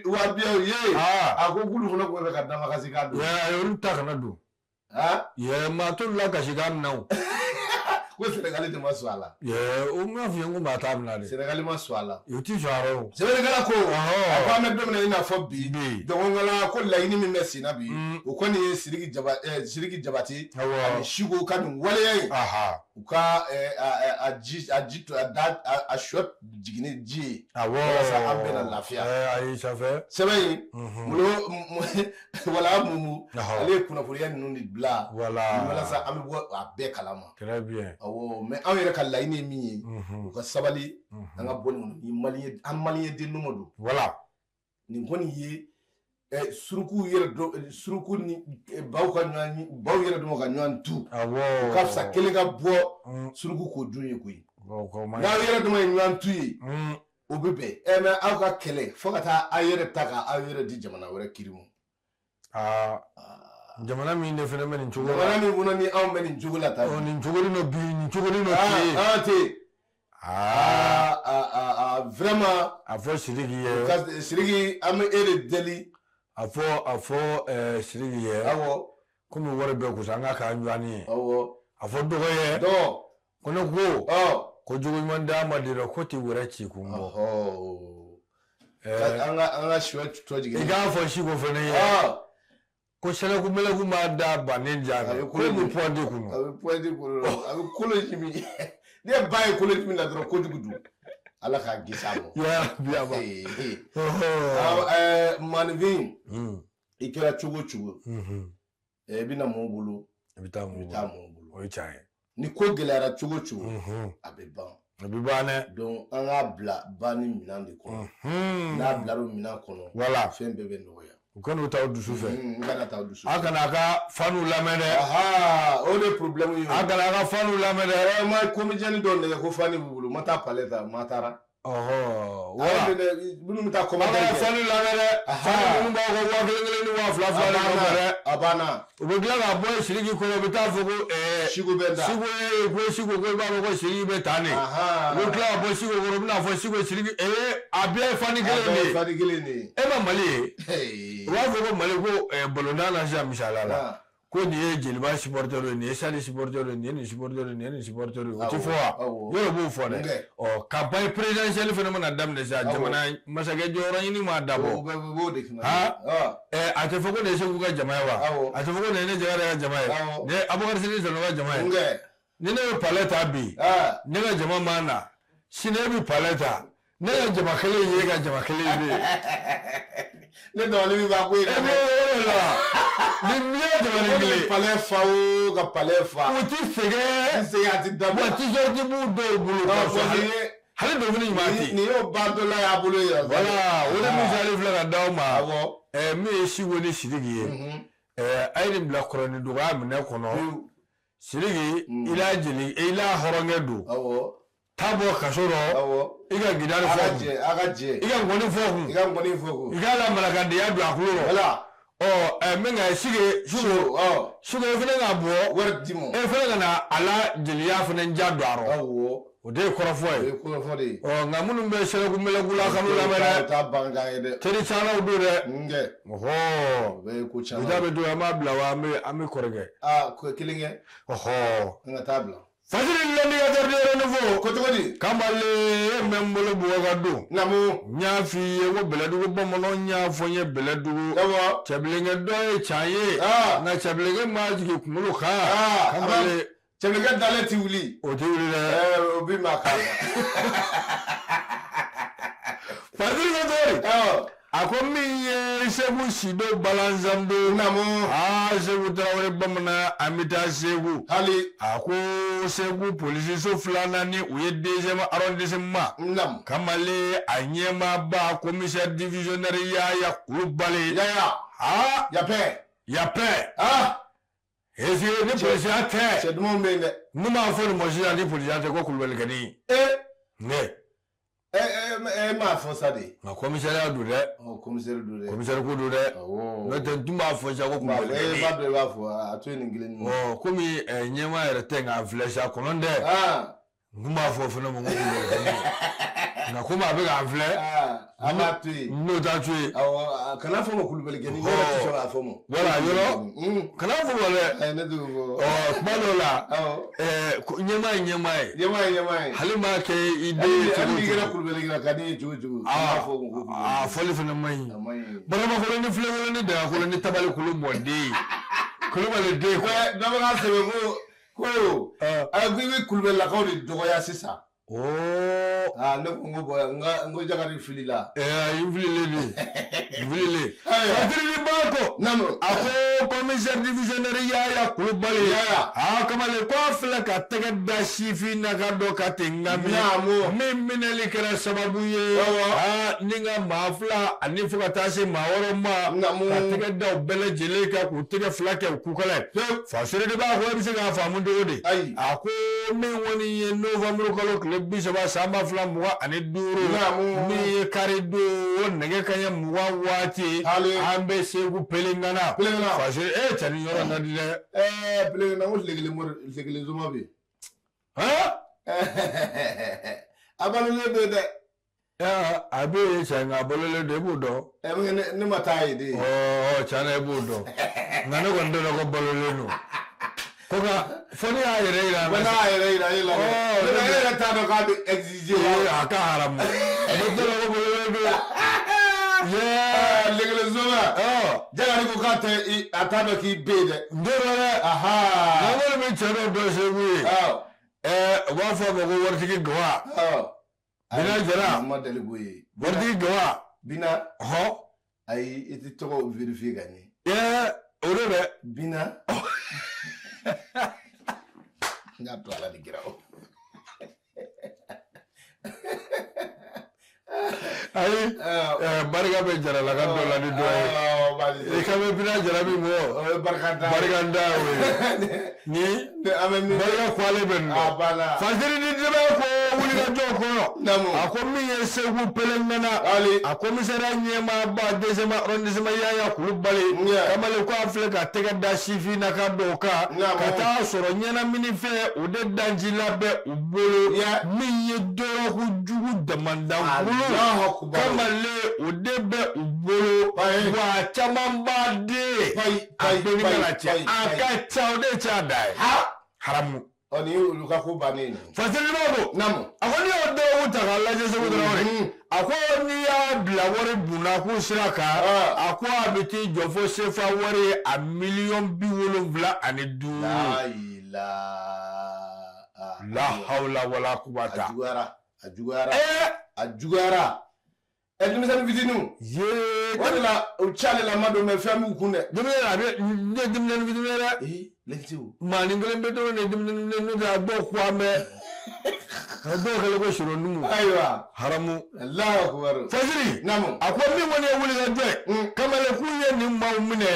wahabiyaw ye, a ko k'olu fana tun bɛ ka damakasikan don. Olu ta kana don. Maa t'olu la kasikan minɛ o. Ko Sɛnɛgali de ma sɔn a la. O m'a f'i ye ko maa t'a minɛ dɛ. Sɛnɛgali ma sɔn a la. O ti sɔn a rɔ o. Sɛbɛnnikɛla ko a ko an bɛ don min na i n'a fɔ bi, dɔgɔnkala ko laɲini min bɛ sen na bi, o kɔni ye Sidiki Jabate ani Siko ka nin waleya ye. U ka a ji a ji a da a sɔ jiginni ji ye. Walasa an bɛna lafiya. Ayi, ça fait. Sɛbɛn in wala mumu ale ye kunnafoniya ninnu de bila. Walasa an bɛ bɔ a bɛɛ kalama. Très bien. Awɔ, mais anw yɛrɛ ka laɲini ye min ye, u ka sabali, an ka bɔ nin kɔnɔ. Ni maliyɛn, an maliyɛn den nɔgɔ don. Voilà. Nin kɔni ye suruku yɛrɛ dɔn, suruku ni baw ka ɲɔgɔn, baw yɛrɛ dɔn ka ɲɔgɔn tu. Awɔ. O ka fisa kelen ka bɔ suruku k'o dun ye koyi. N'aw yɛrɛ dama ye ɲɔgɔn tu ye, o bɛ bɛn. Mais aw ka kɛlɛ fo ka taa aw yɛrɛ ta ka aw yɛrɛ di jamana wɛrɛ kiri ma. Jamana min de fana bɛ nin cogo la. Jamana min kɔnɔ ni anw bɛ nin cogo la tan. Nin cogo nin bi, nin cogo nin ten. Ten. Vraiment. A fɔ Sidiki ye. Sidiki, an bɛ e de deli. A fɔ Sidiki ye. Awɔ. Komi wari bɛɛ kusa an ka k'an ɲɔgɔn ye. Awɔ. A fɔ dɔgɔ ye. Dɔgɔ. Ko ne ko. Ko jogo ɲuman d'a ma de dɛ, ko tɛ wɛrɛ ci kun bɔ. An ka sɔ tɔ jigin. I k'a fɔ Siko fana ye. Ko sɛlɛku mɛlɛku m'a da bannen jaabi. Ko e bɛ pɔnti kunu. A bɛ pɔnti kunu. A bɛ kolo jimi. Ne ba ye kolo jimi la dɔrɔn kojugu dun. Ala k'a gese a ma. Ya bi a ma. Maninfin, i kɛra cogo o cogo, i bɛ na mɔgɔw bolo, i bɛ taa mɔgɔw bolo. O ye tiɲɛ ye. Ni ko gɛlɛyara cogo cogo, a bɛ ban. A bɛ ban dɛ. Donc an k'a bila banni minɛn de kɔnɔ. N'a bilar'o minɛn kɔnɔ, voilà, fɛn bɛɛ bɛ nɔgɔya. U kan'u ta u dusu fɛ. N kana taa u dusu fɛ. A kana a ka faniw lamɛn dɛ. O de ye problème ye. A kana a ka faniw lamɛn dɛ. Ma comédien dɔw nɛgɛ ko fani b'u bolo, ma taa palais ta, ma taara. Voilà. Minnu bɛ taa commentaire kɛ. A kana fani lamɛn dɛ. Fani minnu b'aw ka 1000 ni 2000 de nɔfɛ dɛ. A banna. U bɛ tila k'a bɔ Sidiki kɔrɔ, u bɛ taa fɔ ko Siko bɛ da. Siko ye ko Siko ko i b'a fɔ ko Sidiki bɛ tan de. U bɛ tila ka bɔ Siko kɔrɔ, u bɛna fɔ Siko Sidiki a bɛɛ ye fani kelen de ye. A bɛɛ ye fani kelen de ye. E ma Mali ye. U b'a fɔ ko Mali ko balontan na sisan misaliya la. Ko nin ye Joliba supporter ye, nin ye Sali supporter ye, nin ye nin supporter ye, nin ye nin supporter ye. O tɛ fɔ wa? Yɔrɔ b'o fɔ dɛ. Ɔ campagne présidentielle fana mana daminɛ sisan, jamana masakɛ jɔyɔrɔ ɲini m'a dabɔ. A tɛ fɔ ko nin ye Segu ka jama ye wa? A tɛ fɔ ko nin ye ne Jara ka jama ye, nin ye Abubakar Sidiki Sanu ka jama ye. Ni ne bɛ palais ta bi, ne ka jama ma na, sini e bɛ palais ta, ne ka jama kelen ye, e ka jama kelen ye. Ne dabali bɛ ban ko ye. E b'o de la. Ni miɲɛ jama ni kelen. Palais fa o ka palais fa. U ti sɛgɛn. U ti sɛgɛn, a ti dabila. Wa t-shirt b'u dɔw bolo. Hali dɔnkili ɲuman tɛ. Nin y'o bantɔla y'a bolo ye. Voilà, o de misali filɛ ka d'aw ma. Awɔ. Min ye Siko ni Sidiki ye. A ye nin bila kɔrɔ ni dɔgɔya minɛ kɔnɔ. Sidiki, i la jeli, i la hɔrɔnkɛ don. Awɔ. Taa bɔ kaso rɔ. Awɔ. I ka gitari fɔ kun. A ka jɛ. I ka ŋɔni fɔ kun. I ka ŋɔni fɔ kun. I k'a la malakadenya don a kulo rɔ. Voilà. Ɔ min ka Siko. Siko e fana ka bɔ. Wari di ma. E fana ka na a la jeliya fana ja don a rɔ. Awɔ. O de ye kɔrɔfɔ ye. O ye kɔrɔfɔ de ye. Ɔ nka minnu bɛ sɛlɛku mɛlɛku la kanu lamɛn dɛ. O t'a bankan ye dɛ. Teri camanw don dɛ. Nkɛ. Ɔhɔ. O bɛɛ ye ko caman. O ta bɛ to an b'a bila wa an bɛ kɔrɔkɛ. Aa kelen kɛ. Ɔhɔ. An ka taa bila. Fasiri l'indicateur de renouveau. Ko cogo di? Kamalen bɛ n bolo Bubakar don. Naamu. N y'a f'i ye ko Bɛlɛdugu bamananw y'a fɔ n ye Bɛlɛdugu. Awɔ. Cɛbilenkɛ dɔ ye can ye. Nka cɛbilenkɛ ma jigin kunkolo kan. Kamalen. Cɛbilenkɛ dalen ti wuli. O ti wuli dɛ. O bi maa kan. Fasiri ko cogo di? Awɔ. A ko min ye Segu Sido Balanzando. Naamu. Segu Tarawele bamanan an bɛ taa Segu. Hali. A ko Segu polisiso filanan ni u ye deuxième arrondissement. Naamu. Kamalen a ɲɛmaaba commissaire divisionnaire Yaya Kulubali. Yaya. Yapɛ. Yapɛ. Est-ce que ni polisiya tɛ. Cɛ dumanw bɛ yen dɛ. Ne m'a fɔ nin ma sisan ni polisiya tɛ ko Kulubalikɛnin. Ne. E m'a fɔ sa de. Nka commissariat don dɛ. Ɔ commissaire don dɛ. Commissaire ko don dɛ. Awɔ. N'o tɛ n tun b'a fɔ sa ko Kulubalikɛnin. E b'a dɔn i b'a fɔ a to yen nin kelen ninnu. Ɔ komi ɲɛmaa yɛrɛ tɛ nka a filɛ sa kɔnɔ tɛ. N tun b'a fɔ fana ma ko Kulubalikɛnin. Nka komi a bɛ k'an filɛ. A b'a to yen. N'o t'a to yen. Awɔ kana fɔ ma Kulubalikɛnin ne yɛrɛ tɛ sɔn k'a fɔ ma. Voilà yɔrɔ. Kana fɔ ma dɛ. Ayi ne t'o fɔ. Ɔ kuma dɔw la. Ɲɛmaa ye ɲɛmaa ye. Ɲɛmaa ye ɲɛmaa ye. Hali m'a kɛ i den ye cogo o cogo. Hali n'i kɛra Kulubalikɛnin a ka di ye cogo o cogo. A a fɔli fana man ɲi. A man ɲi. Baramakolon ni filenkolon ni dagakolon ni tabalikolo mɔden. Kulubali den. Dɔ bɛ k'a sɛbɛn ko ko a ko i bɛ Kulubalilakaw de dɔgɔya sisan. Ne ko n ko bɔn n ko Jakari filila. N fililen de. N fililen. Fatiri Bako. Naamu. A ko commissaire divisionnaire Yaya Kulubali. Yaya. Kamalen ko a filɛ ka tɛgɛ da sifinnaka dɔ kan ten nka min. Naamu. Min minɛli kɛra sababu ye. Awɔ. Ni ka maa fila ani fo ka taa se maa wɔɔrɔ ma. Naamu. Ka tɛgɛ da u bɛɛ lajɛlen kan k'u tɛgɛ fila kɛ u kukala ye. Fasiri de b'a fɔ e bɛ se k'a faamu cogo di? Ayi. A ko min kɔni ye novembre kalo tile 30 san 2025. Naamu. Min ye kari don o nɛgɛ kanɲɛ 20 waati. Hali. An bɛ Segu Pelengana. Pelengana. Fasiri cɛ ni yɔrɔ ka di dɛ. Pelengana ko tile kelen mori tile kelen zoma bɛ yen. A balolen bɛ yen dɛ. A bɛ yen cɛ nka a balolen don e b'o dɔn. Ne ma taa yen de. Tiɲɛ na e b'o dɔn. Nka ne kɔni t'a dɔn ko balolen don. Ko nka fo ne y'a yɛrɛ yira. Fo n'a yɛrɛ yira e la dɛ. Ne yɛrɛ t'a dɔn k'a bɛ exiger. A ka haramu. Ne t'a dɔn ko balolen don. Tile kelen zoma. Jakari ko k'a tɛ a t'a dɔn k'i bɛ yen dɛ. N t'o dɔn dɛ. Nka n kɔni bɛ cɛ dɔ dɔn Segu ye. U b'a fɔ a ma ko waritigi Gawa. Bina Jara. N ma deli k'o ye. Waritigi Gawa. Bina. Ayi i tɛ tɔgɔ vérifier ka ɲɛ. O de dɛ. Bina. N y'a to Ala de kira o. Ayi, barika bɛ jaralaka dɔ la ni dɔ ye. I kan bɛ bina jarabi mɔ. Barika da o ye. Ni barika ko ale bɛ nin dɔn. Fasiri ni dɛmɛ ko wulikajɔ kɔnɔ. A ko min ye Segu Pelengana. A commissariat ɲɛmaaba deuxième arrondissement Yaya Kulubali. Kamalen ko a filɛ ka tɛgɛ da sifinnaka dɔw kan. Ka taa sɔrɔ ɲɛnaminifɛn o de dancila bɛ u bolo. Min ye dɔrɔgu jugu damandankulu. Kamalen o de bɛ u bolo. Wa a caman b'a den. A bɛɛ ni kana cɛ. A ka ca o de ye cɛ da ye. Haramu. Ɔ nin ye olu ka ko bannen ye. Fasiriba ko. Naamu. A ko n'i y'o dɔrɔgu ta k'a lajɛ Segu Tarawele. A ko n'i y'a bila wari bundakun sira kan. A ko a bɛ t'i jɔ fo sefa wari ye a miliyɔn 75. La hawla wala quwwata. A juguyara. A juguyara. A juguyara. Ɛ denmisɛnnin fitininw. Yee. O de la u c'ale la ma don mɛ fɛn b'u kun dɛ. Denmisɛnnin a bɛ ne ye denmisɛnnin fitinin ye dɛ. Ee lɛkitiw. Maanin kelen bɛ dɔrɔn de ye denmisɛnnin fitinin n'o tɛ a dɔw ko an bɛ. A dɔw kɛlen ko soronumu. Ayiwa. Haramu. Alahu akubaru. Fasiri. Naamu. A ko min kɔni ye wulikajɔ ye. Kamalen k'u ye nin maaw minɛ.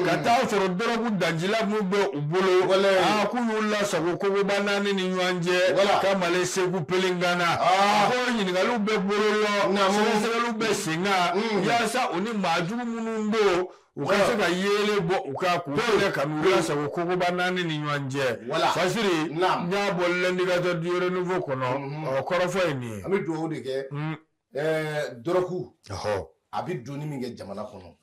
Ka taa sɔrɔ dɔrɔgu dancila min bɛ u bolo. Walayi. Aa k'u y'u lasago kogoba naani ni ɲɔgɔn cɛ. Wala. Kamalen Segu Pelengana. A ko ɲininkaliw bɛ bolo lɔ. Naamu. Sɛgɛsɛgɛliw bɛ sen kan. Yaasa u ni maa jugu minnu don. U ka se ka yeelen bɔ u kan k'u minɛ ka n'u lasago kogoba naani ni ɲɔgɔn cɛ. Wala. Fasiri. Naamu. N y'a bɔ l'indicateur du renouveau kɔnɔ. Ɔ kɔrɔfɔ ye nin ye. An bɛ dugawu de kɛ. Dɔrɔgu. A bɛ donni min kɛ jamana kɔnɔ.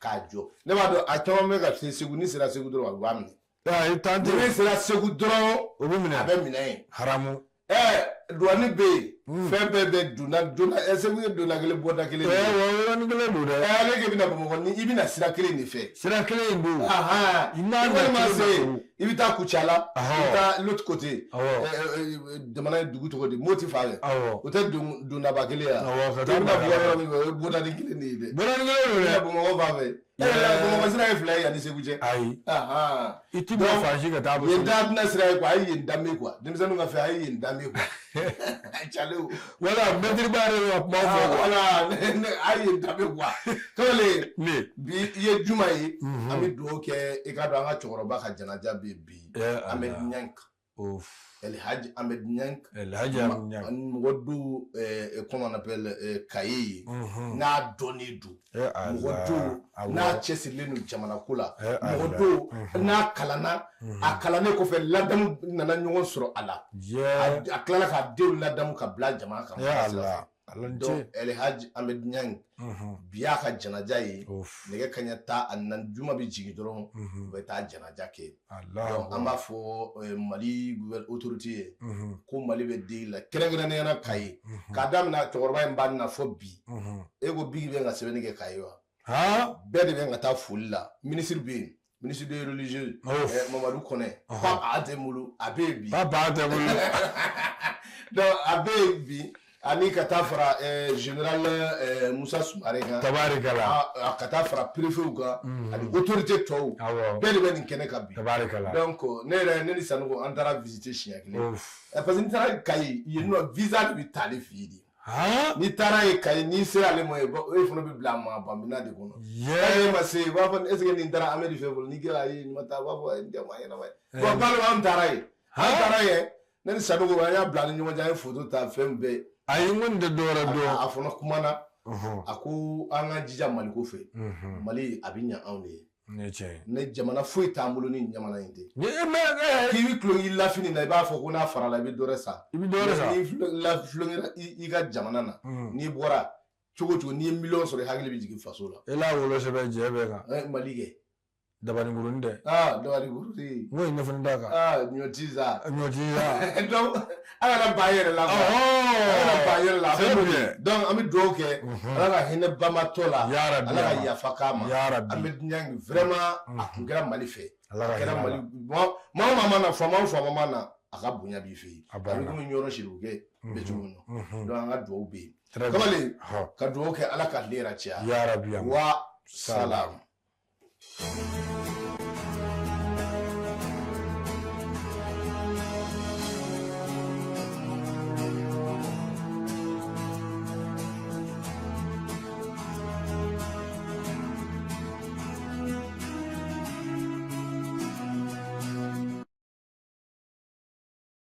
K'a jɔ. Ne b'a dɔn a caman bɛ ka se Segu, ni sera Segu dɔrɔn a b'a minɛ. I tan Ni min sera Segu dɔrɔn. O bɛ minɛ. A bɛ minɛ yen. Haramu. Douane bɛ yen. Fɛn bɛɛ bɛ donna donna Segu ye donna kelen bɔda kelen de ye. Wa yɔrɔnin kelen don dɛ. Ale k'i bɛna Bamakɔ ni i bɛna sira kelen de fɛ. Sira kelen in don. I ma se yen i bɛ taa Kucala. I bɛ taa l'autre côté. Jamana ye dugu tɔgɔ di Moti fan fɛ. O tɛ dondaba kelen ye wa. Ka taa I bɛna bɔ yɔrɔ min fɛ o ye bɔdani kelen de ye dɛ. Bɔdani kelen don dɛ. I bɛna Bamakɔ fan fɛ. Bamakɔ sira ye fila ye yanni Segu cɛ. Ayi. I ti bɔ fan si ka taa. Yen da tɛna sira ye quoi a ye yen danbe quoi denmisɛnninw ka fɛ a ye yen danbe quoi. Calew. Wala mɛtiri ba yɛrɛ bɛ ka kuma fɔ quoi. Wala a ye yen danbe quoi. Kamalen. Ne. Bi i ye juma ye. An bɛ dugawu kɛ i k'a dɔn an ka cɛkɔrɔba ka janaja bɛ bi. Ahmed Niang. El Hadj Ahmed Niang. El Hadj Ahmed Niang. Mɔgɔ dɔw comment on appelle Kaye ye. N'a dɔnnen don. Mɔgɔ dɔw n'a cɛsirilen don jamana ko la. Mɔgɔ dɔw n'a kalanna. A kalannen kɔfɛ ladamu nana ɲɔgɔn sɔrɔ a la. A tilala k'a denw ladamu ka bila jamana kan. Donc El Hadj Ahmed Niang bi y'a ka janaja ye. Nɛgɛ kanɲɛ 14 juma bɛ jigin dɔrɔn u bɛ taa janaja kɛ. Donc an b'a fɔ Mali autorité ye ko Mali bɛ deli la kɛrɛnkɛrɛnnenya la Kaye. K'a daminɛ cɛkɔrɔba in b'a na fɔ bi. E ko bigi bɛ ka sɛbɛnni kɛ Kaye wa? Bɛɛ de bɛ ka taa foli la. Ministre bɛ yen. Ministre des religieux Mamadou Kone. Papa a tɛ n bolo a bɛ yen bi. Papa a tɛ n bolo. Donc a bɛ yen bi. Ani ka taa fara général Musa Sumare kan. Tabarikala. Ka taa fara préfet kan ani autorité tɔw. Bɛɛ de bɛ nin kɛnɛ kan bi. Tabarikala. Donc ne yɛrɛ ne ni Sanogo an taara visiter siɲɛ kelen. Parce que n'i taara Kayi yen nɔ visa de bɛ t'ale fɛ yen de. N'i taara yen Kayi n'i sera ale ma yen e fana bɛ bila maa bamina de kɔnɔ. N'ale ma se u b'a fɔ est ce que nin taara Amedi fɛ fɔlɔ n'i kɛra ayi nin ma taa u b'a fɔ nin tɛ maa ɲɛnama ye. Bon balo an taara yen. An taara yen ne ni Sanogo an y'a bila an ni ɲɔgɔn cɛ an ye photo ta fɛn bɛɛ. Ayi n ko nin tɛ dɔwɛrɛ dɔn. A fana kumana. A ko an k'an jija Maliko fɛ. Mali a bɛ ɲɛ anw de ye. Ne tiɲɛ. Ne jamana foyi t'an bolo ni jamana in tɛ. K'i bɛ tulon k'i lafini na i b'a fɔ ko n'a farala i bɛ dɔ wɛrɛ san. I bɛ dɔ wɛrɛ san. N'i tulonkɛra i ka jamana na. N'i bɔra cogo o cogo n'i ye miliyɔn sɔrɔ i hakili bɛ jigin faso la. E la wolosɛbɛn jɛ bɛɛ kan. Mali kɛ. Dabanikurunin tɛ. Dabanikurunin. N ko in ne fana d'a kan. Ɲɔti sa. Ɲɔti sa. Donc an kana ban yɛrɛ la quoi. An kana ban yɛrɛ la. C'est bien. Donc an bɛ dugawu kɛ. Ala ka hinɛ banbaatɔ la. Ya Rabi. Ala ka yafa k'a ma. Ya Rabi. Ahmed Niang vraiment a kun kɛra Mali fɛ. Ala ka a kɛra hinɛ Mali maa o maa ma na faama o faama ma na a ka bonya b'i fɛ yen. A A bɛ banna. komi Ɲɔrɔ Sirikɛ bɛ cogo min na. Donc an ka dugawu bɛ yen. Très bien. Kamalen ka dugawu kɛ Ala ka tile yɛrɛ caya. Ya Rabi. Wa salam.